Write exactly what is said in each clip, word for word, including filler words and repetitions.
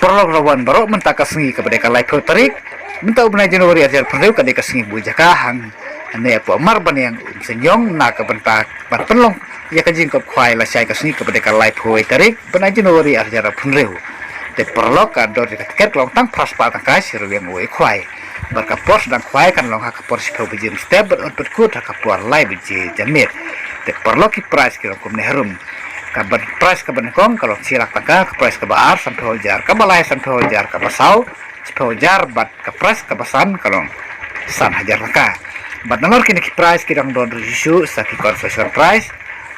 Paralok Rawan baroh, mynta ka sngi kaba dei ka laiphew tarik mynta u bnai January arhajar phew ka dei ka sngi buh jaka hangne hapoh Marbaniang Umseniong na ka bynta ban pynlong ïa ka jingkop khwai lashai ka sngi kaba dei ka laiphew tarik bnai January arhajar phew. Te paralok, ka dor ïa ka tiket ka long tang phra spah tyngka shi ryngwiang uwei u khwai. Bad ka por sdang khwai kan long ha ka por shiphew baje mynstep bad un pynkut ha ka por lai baje janmiet. Te paralok, ki prize ki long kumne harum. Ka prize kaba nyngkong ka long shi lak tyngka, ka prize kaba ar sanphew hajar, kaba lai sanphew hajar, kaba saw shiphew hajar bad ka prize kaba san ka long san hajar tyngka. Bad namar kine ki prize ki dang don ruh shuh shuh sa ki consolation prize,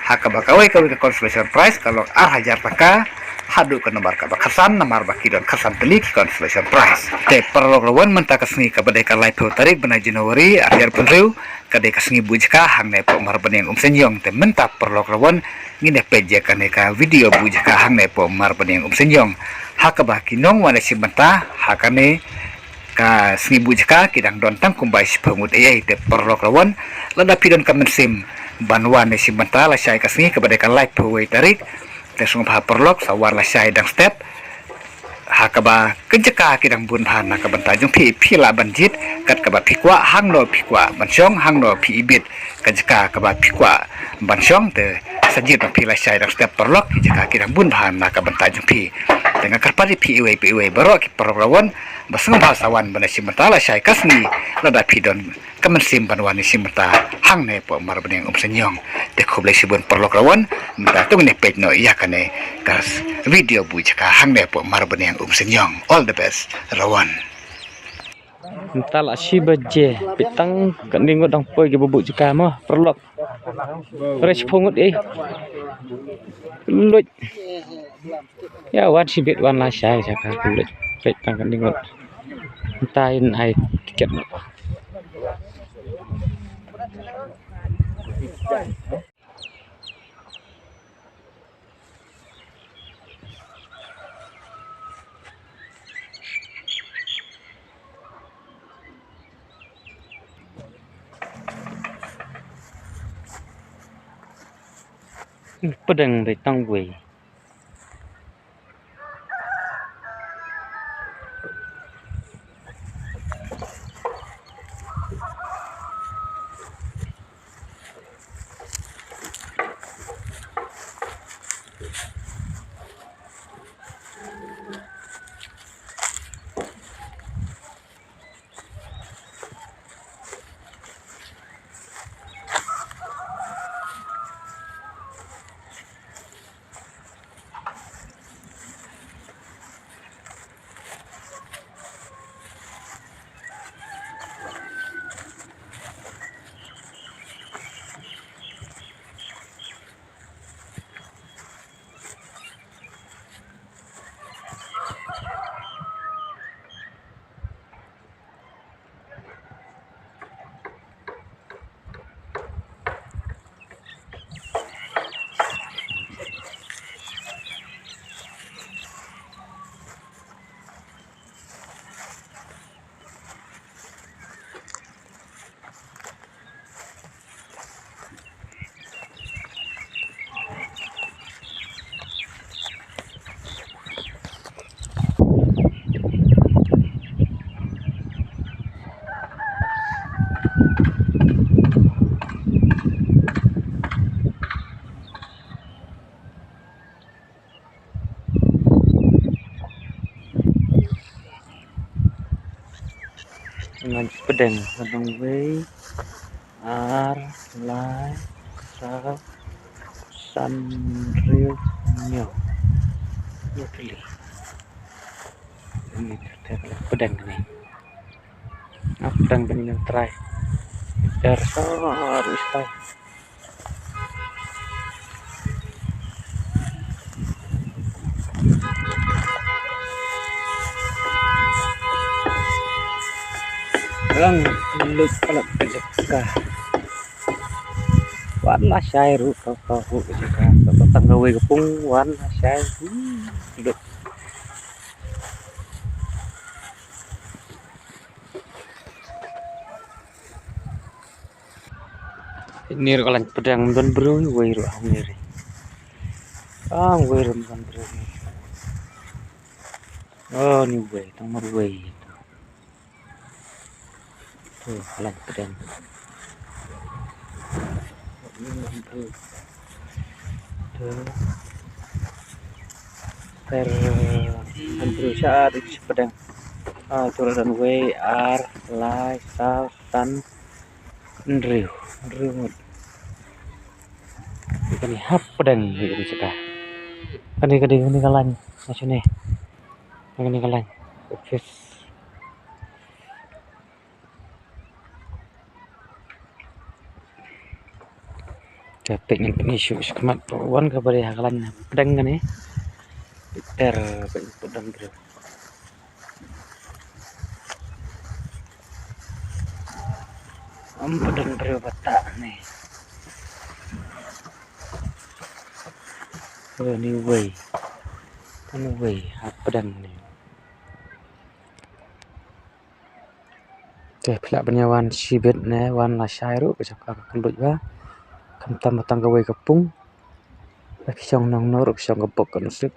ha kaba kawei kawei ka consolation prize ka long ar hajar tyngka haduh ka nambar kaba khatsan, namar ba ki don khatsan tylli ki consolation prize. Te paralok Rawan, mynta ka sngi kaba dei ka laiphew tarik bnai January arhajar phew ka dei ka sngi buh jaka hangne hapoh Marbaniang Umseniong. Te mynta paralok Rawan, ngin ïa peit ïa kane ka video buh jaka hangne hapoh Marbaniang Umseniong, ha kaba ki nongwan ïashim bynta ha kane ka sngi buh jaka ki dang don tang kumba shiphew ngut ei ei. Te paralok Rawan, lada phi don ka mynsiem ban wan ïashim bynta lashai ka sngi kaba dei ka laiphew wei tarik, te sngewbha paralok sa wan lashai dang step, ha kaba ka jaka ki dang bun bha na ka bynta jong phi. Phi lah ban jied kat kaba phi kwah, hangno phi kwah ban shong, hangno phi ibit ka jaka kaba phi kwah ban shong. Te sa jied ma phi lashai dang step paralok, ki jaka ki dang bun bha na ka bynta jong phi. Te nga kyrpad ïa phi iwei pa iwei baroh ki paralok Rawan ba sngewbha sa wan ban ïashim bynta lashai ka sngi lada phi don ka mynsiem ban wan ïashim bynta hangne hapoh Marbaniang Umseniong. Te khublei shibun paralok Rawan, mynta to ngin ïa peit noh ïa kane ka video buh jaka hangne hapoh Marbaniang Umseniong. All the best Rawan. Mynta la shi baje, peit tang katne ngut dang poi kiba buh jaka mo paralok. Re shiphew ngut ei. Luid. Ïa wan shibit, wan lashai sha ka, luid. Peit tang katne ngut. Mynta in ai tiket noh. Pdeng dei tang wei. Ngan pdeng, ngan wei, ar, lai, saw, san, hynriew, hynñiew. Hynñiew tylli. Ini ter ter pdeng ni. Nga pdeng kane, ngan trai. Ter sar u stai. Lang lut palat ka jaka. Wan lashai ruh ka ka ruh ka jaka. Ka tang kawei ka pung wan lashai. Hmm, lut. Ini ruh ka lain pdeng, ym don briew, wei ruh hangne. Ah, wei ruh ym don briew. Oh, ni uwei, tang marwei. Tu, ka laiñ pdeng. Tu. Per, hynriew, shipdeng. Ah, tu la don wei, ar, lai, saw, san, hynriew, hynriew ngut. Kane hapdeng hi ka jaka. Kane, kane, kane ka laiñ. Macam ni. Kane ka laiñ. Office. Te peit ngan pyni shuh shakhmat, wan kaba dei ha ka laiñ pdeng kane. Ter, peit, peit don briew. Ym pat don briew ba tah ne. Oh, ni uwei. Ni uwei, hapdeng ne. Te phi lah ban ïa wan shibit ne wan lashai ruh, ka jaka ka kynduid bha. Khamtam ba tang kawei ka pung. Ba ki shong nongno ruh, ki shong ka bok ka nusip.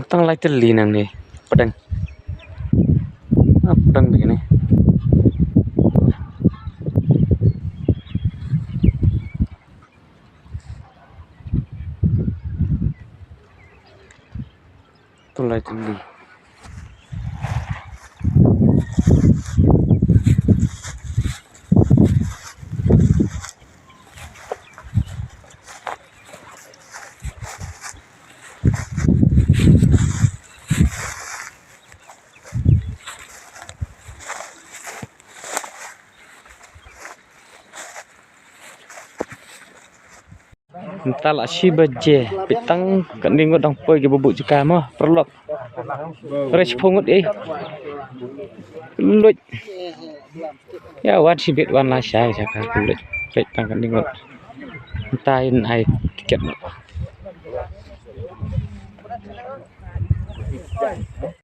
Tang lai tylli nangne. Pdeng. Ah, pdeng bad kane. Tang lai tylli. Mynta la shi baje, peit tang katne ngut dang poi kiba buh jaka mo, paralok. Re shiphew ngut ei. Luid. Ïa wan shibit wan lashai jaka luid. Peit tang katne ngut. Mynta in ai tiket mo.